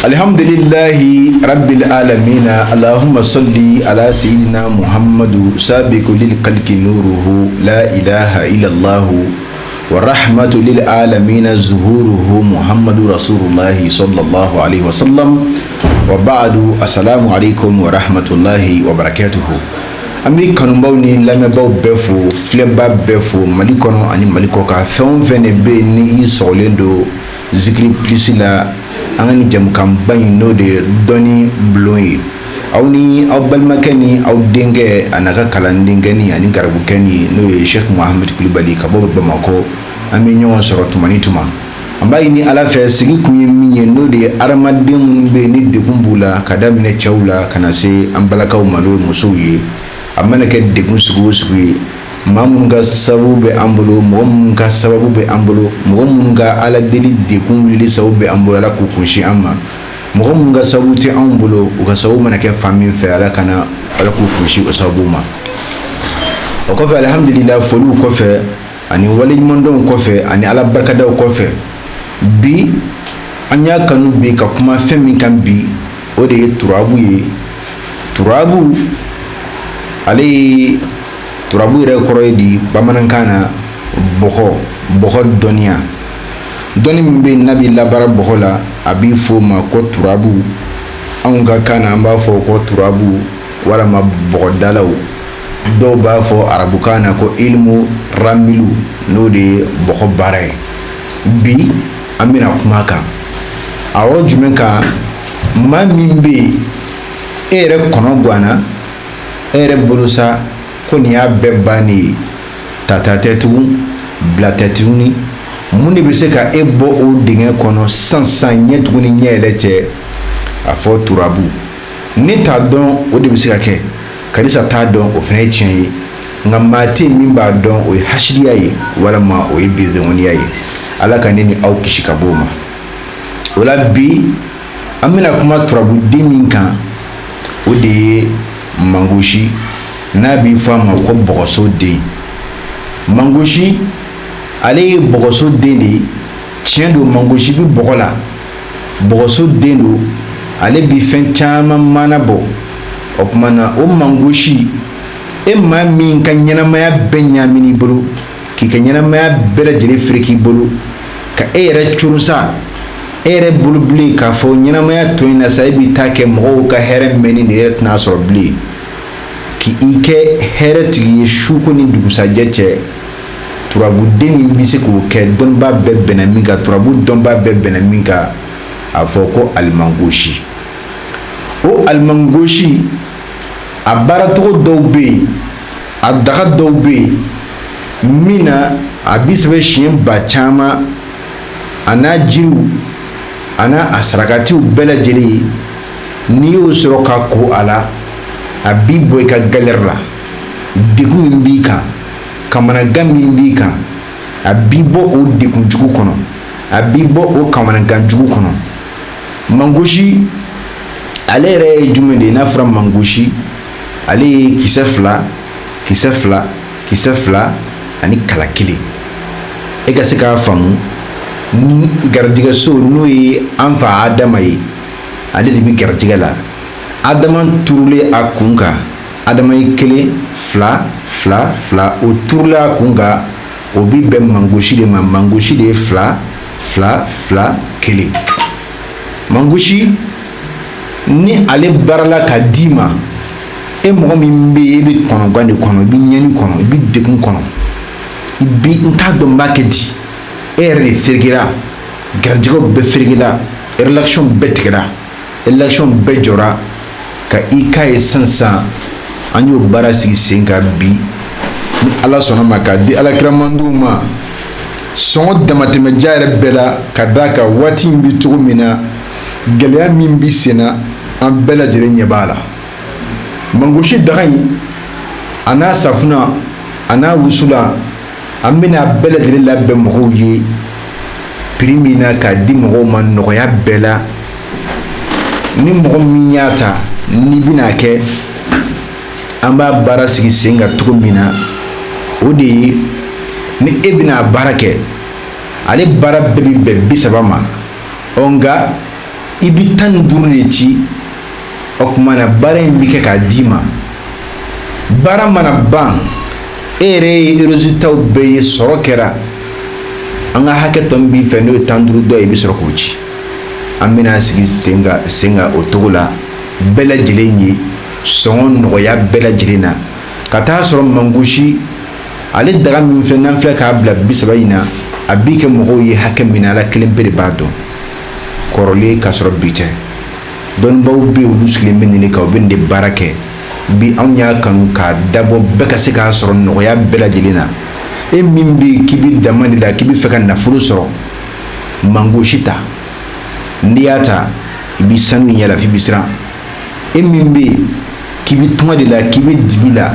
Alhamdulillahi rabbil alamin Allahumma salli ala sayyidina Muhammadu sabiqu lil khalqi nuruhu la ilaha illallah wa rahmatu lil alamin zuhuruhu Muhammadu rasulullahi sallallahu alaihi wasallam wa ba'du. Assalamu alaikum wa rahmatullahi wa barakatuhu. An bɛ kanubaw ni lamɛnbaaw bɛɛ fo, filɛbaa bɛɛ fo, Mali kɔnɔ ani Mali kɔkan, fɛn o fɛn de bɛ yen ni i sɔgɔlen don Zikiri Plus la, an ka nin jamukanba in n'o de ye dɔnni bulon ye. Aw ni aw balimakɛ ni aw denkɛ a n'a ka kalandenkɛni ani garibukɛni n'o ye Cheikh Mohamed Kulibali ka bɔ Bamakɔ, an bɛ ɲɔgɔn sɔrɔ tuma ni tuma. An b'a ɲini Ala fɛ, sigi kun ye min ye, n'o de ye hadamaden minnu bɛ yen ni degun b'u la, ka daminɛ cɛw la ka na se an balakaw ma n'o ye musow ye. A mana kɛ degun sugu o sugu ye, maa minnu ka sababu bɛ an bolo, mɔgɔ minnu ka sababu bɛ an bolo, mɔgɔ minnu ka Ala deli degun wulili sababu bɛ an bolo, Ala k'u kunsin an ma. Mɔgɔ minnu ka sababu tɛ anw bolo, u ka sababu mana kɛ fan min fɛ, Ala kana Ala k'u kunsin o sababu ma. O kɔfɛ, alihamudulila, foliw kɔfɛ ani waleɲumandɔnw kɔfɛ ani Ala barikadaw kɔfɛ, bi an y'a kanu bi ka kuma fɛn min kan bi, o de ye turabu ye. Turabu, ale ye turabu yɛrɛ kɔrɔ ye di bamanankan na, bɔgɔ, bɔgɔ dɔnniya. Dɔnni min bɛ yen n'a bɛ labaara bɔgɔ la, a bɛ f'o ma ko turabu. Anw ka kan na, an b'a fɔ ko turabu walama bɔgɔdalaw. Dɔw b'a fɔ arabukan na ko ilmu ramilu, n'o de ye bɔgɔ baara ye. Bi an bɛna kuma kan a yɔrɔ jumɛn kan? Maa min bɛ yen, e yɛrɛ kɔnɔ ganna, e yɛrɛ bolo sa ko nin y'a bɛɛ bannen ye, tata tɛ tugun, bila tɛ tuguni, mun de bɛ se ka e bɔ o dingɛ kɔnɔ sisan sisan, ɲɛ tuguni ɲɛ yɛrɛ cɛ? A fɔ turabu. Ne t'a dɔn o de bɛ se ka kɛ, Karisa t'a dɔn, o fana ye tiɲɛ ye, nka maa tɛ yen min b'a dɔn, o ye hasidiya ye walama o ye bizengoniya ye. Ala ka ne ni aw kisi ka bɔ o ma. O la bi an bɛna kuma turabuden min kan, o de ye mangosi, n'a bɛ fɔ a ma ko bɔgɔso den. Mangosi, ale ye bɔgɔso den de ye. Tiɲɛ don, mangosi bɛ bɔgɔ la, bɔgɔso den don, ale bɛ fɛn caman mana bɔ. O tuma na, o mangosi, e maa min ka ɲɛnamaya bɛɛ ɲaamin i bolo, k'i ka ɲɛnamaya bɛɛ lajɛlen feere k'i bolo, ka e yɛrɛ coro sa, e yɛrɛ bolo bilen k'a fɔ ɲɛnamaya tɔ in na sa, e bɛ taa kɛ mɔgɔw ka hɛrɛ mɛnni de, yɛrɛ tɛna sɔrɔ bilen, k'i kɛ hɛrɛ tigi ye su ko ni dugusajɛ cɛ. Turabuden min bɛ se k'o kɛ, dɔnnibaa bɛɛ bɛnna min kan, turabu dɔnbaa bɛɛ bɛnna min kan, a fɔ ko alimangosi. O alimangosi, a baaracogo dɔw bɛ yen, a daga dɔw bɛ yen min na a bi sɛbɛn siɲɛ ba caman, a n'a jiriw a n'a a sarakatiw bɛɛ lajɛlen ye. N'i y'o sɔrɔ ka ko a la, a b'i bɔ i ka galère la, degun min b'i kan, kamanagan min b'i kan, a b'i bɔ o degun jugu kɔnɔ, a b'i bɔ o kamanagan jugu kɔnɔ. Mangosi, ale yɛrɛ ye jumɛn de ye? N'a fɔra mangosi, ale ye kisɛ fila, kisɛ fila, kisɛ fila ani kala kelen. E ka se k'a faamu, garijɛgɛso n'o ye an fa Adama ye, ale de bɛ garijɛgɛ la. Adama turulen a kun kan, Adama ye kelen, fila, fila, fila, o turulen a kun kan, o bi bɛn mangosi de ma. Mangosi de ye fila, fila, fila, kelen. Mangosi ni ale baarala ka d'i ma, e mɔgɔ min bɛ yen, e bɛ kɔnɔgan de kɔnɔ, i bɛ ɲɛni kɔnɔ, i bɛ degun kɔnɔ, i bi n t'a dɔn n b'a kɛ di, e yɛrɛ de ferekela, garijɛgɛw bɛɛ ferekela, relation bɛɛ tigɛra, relation bɛɛ jɔra, ka i k'a ye sisan sisan. An y'o baara sigi sen kan bi, ni Ala sɔnna ma, k'a di alakiramandiw ma sɔngɔ damatɛmɛja yɛrɛ bɛɛ la, ka d'a kan waati in bɛ cogo min na, gɛlɛya min bɛ sen na, an bɛɛ lajɛlen ɲɛ b'a la. Mangosi daga in, a n'a safunɛ, a n'a wusula, an bɛna a bɛɛ lajɛlen labɛn mɔgɔw ye. prix min na k'a di mɔgɔw ma nɔgɔya bɛɛ la, ni mɔgɔ min y'a ta n'i bɛna kɛ, an b'a baara sigi sen kan cogo min na, o de ye ni e bɛna a baara kɛ, ale baara bɛɛ bɛ bɛn 30 ma. Ɔ nka i bɛ 15 de ci. O tuma na baara in bɛ kɛ k'a d'i ma. Baara mana ban, e yɛrɛ ye résultat bɛɛ ye, sɔrɔ kɛra. An ka hakɛ tɔ min b'i fɛ, n'o ye 15 dɔ ye, i bɛ sɔrɔ k'o ci. An bɛna sigi ten ka sen kan o cogo la, bɛɛ lajɛlen ye sɔngɔ nɔgɔya bɛɛ lajɛlen na. Ka taa sɔrɔ mangosi ale daga min filɛ, n'an filɛ k'a bila 30 in na, a b'i kɛ mɔgɔw ye hakɛ min na, Ala kelen pe de b'a dɔn. Kɔrɔlen k'a sɔrɔ bi tɛ. Dɔnnibaw bɛ yen, olu sigilen bɛ nin de kan, u bɛ nin de baara kɛ. Bi anw y'a kanu k'a dabɔ bɛɛ ka se k'a sɔrɔ nɔgɔya bɛɛ lajɛlen na. E min bɛ yen k'i bɛ dama de la, k'i bɛ fɛ ka nafolo sɔrɔ, mangosi ta. N'i y'a ta, i bɛ sanu in yala f'i bɛ siran. E min bɛ yen k'i bɛ tunga de la, k'i bɛ dibi la,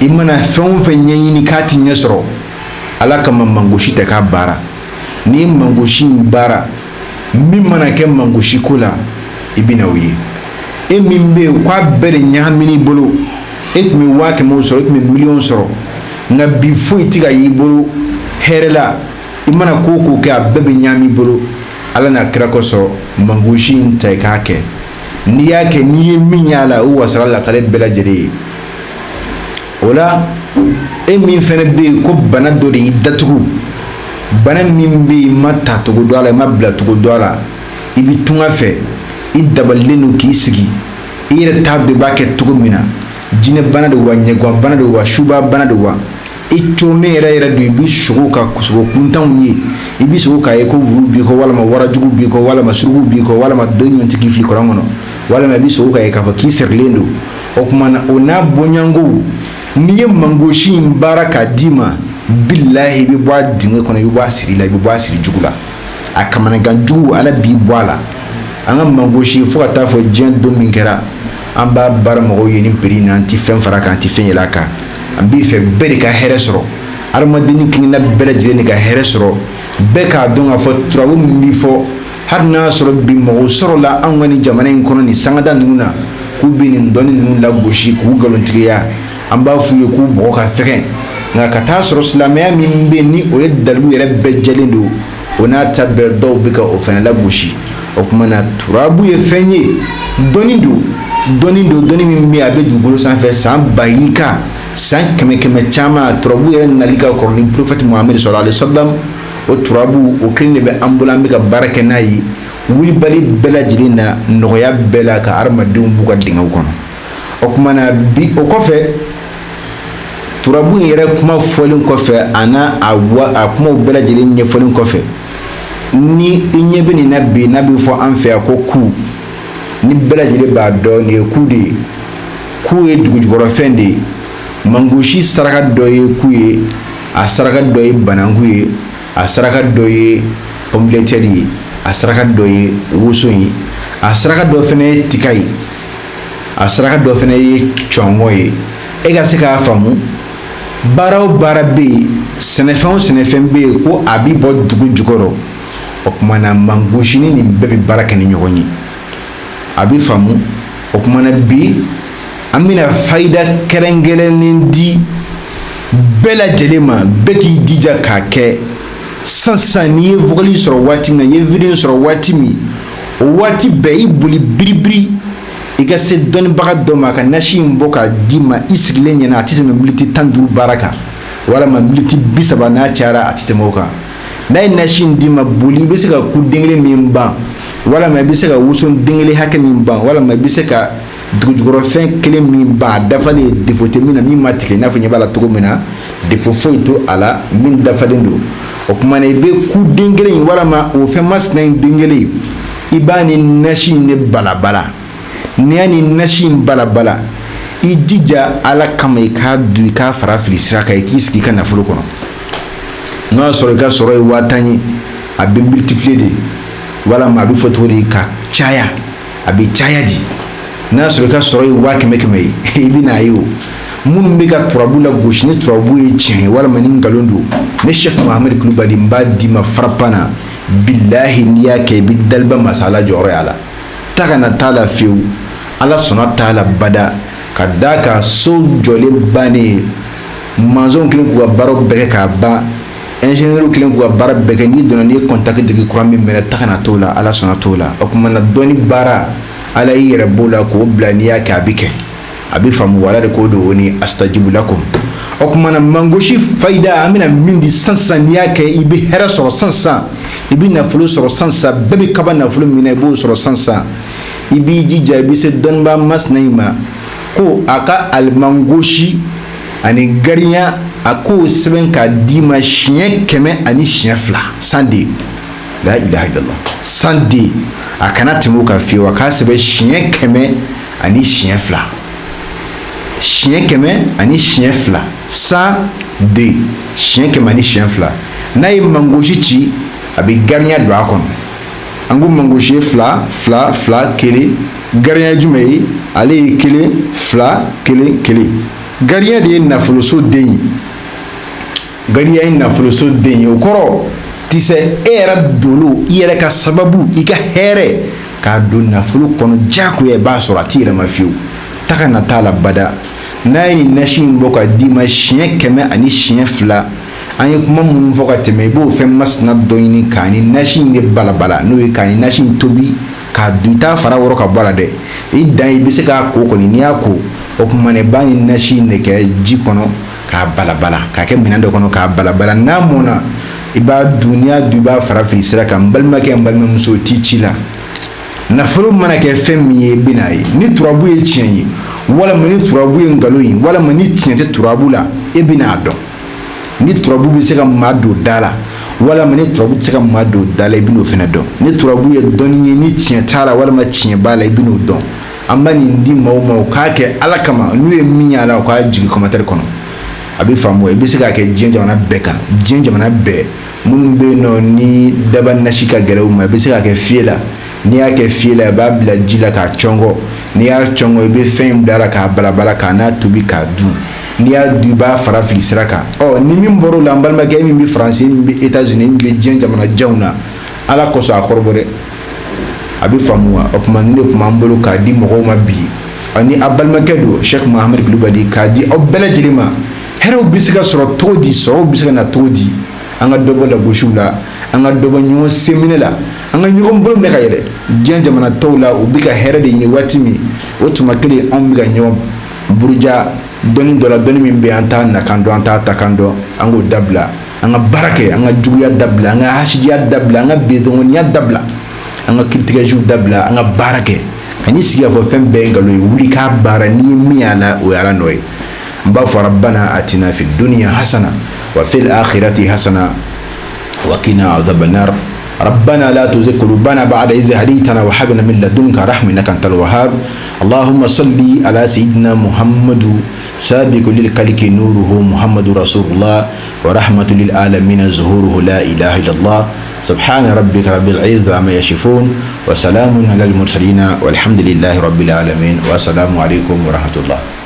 i mana fɛn o fɛn ɲɛɲini k'a ti ɲɛ sɔrɔ, Ala kama mangosi tɛ k'a baara. N'i ye mangosi in baara, min mana kɛ mangosi ko la, i bɛna o ye. E min bɛ yen k'a bɛɛ de ɲagamina i bolo, e tun bɛ 100 000 sɔrɔ, e tun bɛ miliyɔn sɔrɔ, nka bi foyi tɛ ka y'i bolo hɛrɛ la. I mana ko o ko kɛ, a bɛɛ bɛ ɲagami i bolo. Ala n'a kira kosɔn, mangosi in ta i k'a kɛ. N'i y'a kɛ, n'i ye min y'a la, o wasara lakale bɛɛ lajɛlen ye. O la, e min fɛnɛ bɛ yen ko bana dɔ de y'i datugu, bana min bɛ yen i ma ta cogo dɔn a la, i ma bila cogo dɔn a la, i bɛ tunga fɛ, i dabalilen don k'i sigi, i yɛrɛ t'a dɔn i b'a kɛ cogo min na. Jinɛ bana de wa, ɲɛguwan bana de wa, suba bana de wa, i coronnen yɛrɛ yɛrɛ don, i bɛ sogo ka sogo kuntanw ye, i bɛ sogo k'a ye ko wuru b'i kɔ, walima warajugu b'i kɔ, walima suruku b'i kɔ, walima den ɲɔntigi k'i fili kɔlɔn kɔnɔ, walima i bɛ sogo k'a ye k'a fɔ k'i sirilen don. O tuma na, o n'a bɔɲɔgɔnkow, n'i ye mangosi in baara k'a d'i ma, bilahi i bɛ bɔ a dingɛ kɔnɔ, i bɛ bɔ a siri la, i bɛ bɔ a siri jugu la, a kamanagan jugu Ala b'i bɔ a la. An ka mangosi, fo ka taa fɔ diɲɛ don min kɛra, an b'a baara mɔgɔw ye ni prix in na, an ti fɛn fara kan, an ti fɛn yɛlɛ a kan. An b'i fɛ bɛɛ de ka hɛrɛ sɔrɔ, adamaden kelenna bɛɛ lajɛlen de ka hɛrɛ sɔrɔ, bɛɛ k'a dɔn k'a fɔ turabu min b'i fɔ, hali n'a y'a sɔrɔ bi mɔgɔw sɔrɔla anw ka nin jamana in kɔnɔ nin sangada ninnu na, k'u bɛ nin dɔnni ninnu lagosi k'u nkalontigiya, an b'a f'u ye k'u bɔgɔ ka fɛgɛn. Nka ka taa sɔrɔ silamɛya min bɛ yen ni o ye dalilu yɛrɛ bɛɛ jɛlen don, o n'a ta bɛɛ dɔw bɛ ka o fana lagosi. O tuma na, turabu ye fɛn ye, dɔnni don, dɔnni don, dɔnni min bɛ yen a bɛ dugukolo sanfɛ san ba yirika, san kɛmɛ kɛmɛ caman. Turabu yɛrɛ nali ka kɔrɔ ni prophète Muhammed sallallahu alaihi wasallam. O turabu o kelen de bɛ an bolo, an bɛ ka baara kɛ n'a ye wulibali bɛɛ lajɛlen na, nɔgɔya bɛɛ la, ka hadamadenw b'u ka dingɛw kɔnɔ. O tuma na bi, o kɔfɛ, turabu in yɛrɛ kuma fɔlen kɔfɛ, a n'a a wa a kumaw bɛɛ lajɛlen ɲɛfɔlen kɔfɛ, ni i ɲɛ bɛ nin na bi, n'a bɛ fɔ an fɛ yan ko ku, ni bɛɛ lajɛlen b'a dɔn nin ye ku de ye. Ku ye dugujukɔrɔfɛn de ye. Mangosi saraka dɔ ye ku ye, a saraka dɔ ye bananku ye, a saraka dɔ ye pɔmilɛtɛri ye, a saraka dɔ ye woso ye, a saraka dɔ fana ye tiga ye, a saraka dɔ fana ye cɔngɔ ye. E ka se k'a faamu, baara o baara bɛ yen, sɛnɛfɛn o sɛnɛfɛn bɛ yen ko a bɛ bɔ dugu jukɔrɔ, o tuma na mangosi ni nin bɛɛ bɛ baara kɛ ni ɲɔgɔn ye, a bɛ faamu. O tuma na bi, an bɛna fayida kɛrɛnkɛrɛnnen di bɛɛ lajɛlen ma, bɛɛ k'i jija k'a kɛ. Sisan n'i ye vocal sɔrɔ waati min na, i ye vidéo sɔrɔ waati min, o waati bɛɛ i boli biribiri i ka se dɔnnibaga dɔ ma ka nasi in bɔ k'a d'i ma i sigilen ɲɛna. A tɛ tɛmɛ miniti 15 baara kan, walima miniti 30, n'a cayara a tɛ tɛmɛ o kan. N'a ye nasi in d'i ma, boli, i bɛ se ka ku den kelen min ban, walima i bɛ se ka woson den kelen hakɛ min ban, walima i bɛ se ka dugujukɔrɔfɛn kelen min ban, a dafalen, défaut tɛ min na, min ma tigɛ, i n'a fɔ ɲɛ b'a la cogo min na, défaut foyi to a la, min dafalen don. O tuma na, i bɛ ku den kelen in walima o fɛn masina in den kelen, i b'a ni nasi in de balabala. N'i y'a ni nasi in balabala, i jija Ala kama i k'a dun, i k'a fara fili sira kan, i k'i sigi i ka nafolo kɔnɔ. N'o y'a sɔrɔ i ka sɔrɔ ye 10 000 ye, a bɛ multiplier de, walima a bɛ fɔ cogo di, ka caya, a bɛ caya di. N'a y'a sɔrɔ i ka sɔrɔ ye 100 000 ye, i bɛ n'a ye o. Minnu bɛ ka turabu lagosi, ni turabu ye tiɲɛ ye walima ni nkalon don, ne Sɛki Muhamadu Kulubali n b'a d'i ma farapan na. Bilahi n'i y'a kɛ i bɛ daliba masala jɔyɔrɔ y'a la. Taga na t'a la fiyewu, Ala sɔnna t'a la bada. Ka d'a kan so jɔlen bannen, maçon kelen k'u ka baaraw bɛɛ kɛ k'a ban, ingénieur kelen k'u ka baara bɛɛ kɛ, n'i donna n'i ye contact digi courant min minɛ, taga na t'o la, Ala sɔnna t'o la. O tuma na dɔnni baara, Ala y'i yɛrɛ b'o la k'o bila, n'i y'a kɛ a bɛ kɛ, a bɛ faamu. Wala de k'o don o ni astajibu lakum. O tuma na mangosi fayida, an bɛna min di sisan sisan, n'i y'a kɛ i bɛ hɛrɛ sɔrɔ sisan sisan, i bɛ nafolo sɔrɔ sisan sisan, bɛɛ bɛ kaba nafolo min na i b'o sɔrɔ sisan sisan. I b'i jija, i bɛ se dɔnnibaa masina in ma ko a ka alimangosi ani gariya, a k'o sɛbɛn k'a d'i ma siɲɛ 102, 102. La ilaha illallah, 102, a kana tɛmɛ o kan fiyewu. A k'a sɛbɛn siɲɛ 102, siɲɛ 102, 102, siɲɛ 102. N'a ye mangosi ci, a bɛ gariya don a kɔnɔ. An ko mangosi ye 2 2 2 1, gariya jumɛn ye? Ale ye 1 2 1 1. Gariya de ye nafoloso den ye, gariya ye nafoloso den ye. O kɔrɔ tisɛ e yɛrɛ dolo, i yɛrɛ ka sababu, i ka hɛrɛ k'a don nafolo kɔnɔ diyagoya, i b'a sɔrɔ a t'i yɛrɛ ma fiyewu. Taga na t'a la bada. N'a ye nin nasi in bɔ ka d'i ma siɲɛ 102, an ye kuma minnu fɔ ka tɛmɛ, i b'o fɛn masina dɔ ɲini k'a ni nasi in de balabala, n'o ye k'a ni nasi in tobi k'a dun. I t'a fara wɔrɔ ka bɔ a la dɛ, i dan i bɛ se k'a ko kɔni. N'i y'a ko, o tuma na i b'a ni nasi in de kɛ ji kɔnɔ k'a balabala, k'a kɛ minɛn dɔ kɔnɔ k'a balabala. N'a mɔnna, i b'a dun. N'i y'a dun, i b'a fara fili sira kan. N balimakɛ, n balimamuso, t'i ci la. Nafolo mana kɛ fɛn min ye, i bɛ n'a ye. Ni turabu ye tiɲɛ ye, walima ni turabu ye nkalon ye, walima ni tiɲɛ tɛ turabu la, e bɛ n'a dɔn. Ni turabu bɛ se ka maa don da la, walima ni turabu tɛ se ka maa don da la, i bɛ n'o fana dɔn. Ni turabu ye dɔnni ye, ni tiɲɛ t'a la walima tiɲɛ b'a la, i bɛ n'o dɔn. An b'a nin di maaw ma, u k'a kɛ Ala kama. N'u ye min y'a la, u k'a jigin commentaire kɔnɔ, a bɛ faamu. I bɛ se k'a kɛ diɲɛ jamana bɛɛ kan, diɲɛ jamana bɛɛ. Minnu bɛ yen nɔ ni daba nasi ka gɛlɛn u ma, i bɛ se k'a kɛ fiyɛ la. N'i y'a kɛ fiyɛ la, i b'a bila ji la k'a cɔngɔ. N'i y'a cɔngɔ, i bɛ fɛn in bila a la k'a balabala, k'a n'a tobi k'a dun. N'i y'a dun, i b'a fara fili sira kan. Ɔ ni min bɔr'o la, n balimakɛ min bɛ Faransi, min bɛ États-Unis, min bɛ diɲɛ jamana janw na, Ala kosɔn a kɔrɔbɔ dɛ, a bɛ faamu wa? O tuma nin de tun b'an bolo k'a di mɔgɔw ma bi, ani a balimakɛ don Cheikh Mohamed Kulibali, k'a di aw bɛɛ lajɛlen ma. Hɛrɛw bɛ se ka sɔrɔ cogo di? Sɔrɔw bɛ se ka na cogo di? An ka dɔ bɔ lagosiw la, an ka dɔ bɔ ɲɔgɔn senminɛ la, an ka ɲɔgɔn bolo minɛ ka yɛlɛ. Diɲɛ jamana tɔw la, u bɛ ka hɛrɛ de ɲini waati min, o tuma kelen anw bɛ ka ɲɔgɔn buruja dɔnni dɔ la, dɔnni min bɛ an t'a nakan dɔn, an t'a takan dɔn. An k'o dabila, an ka baara kɛ, an ka juguya dabila, an ka hasidiya dabila, an ka bɛndɔngɔniya dabila, an ka kiritigɛjiw dabila, an ka baara kɛ. Ka n'i sigi k'a fɔ fɛn bɛɛ ye nkalon ye, wuli k'a baara. N'i ye min y'a la, o ye Ala nɔ ye. N b'a fɔ rabbana atina fi dunya hasana wa fil akhirati hasana wa qina azaban nar. ربنا لا تزغ قلوبنا بعد إذ هديتنا وهب لنا من لدنك رحمة إنك أنت الوهاب. اللهم صل على سيدنا محمد سابق للخلق نوره محمد رسول الله ورحمة للعالمين ظهوره لا إله إلا الله. سبحان ربك رب العزة عما يصفون وسلام على المرسلين والحمد لله رب العالمين. والسلام عليكم ورحمة الله.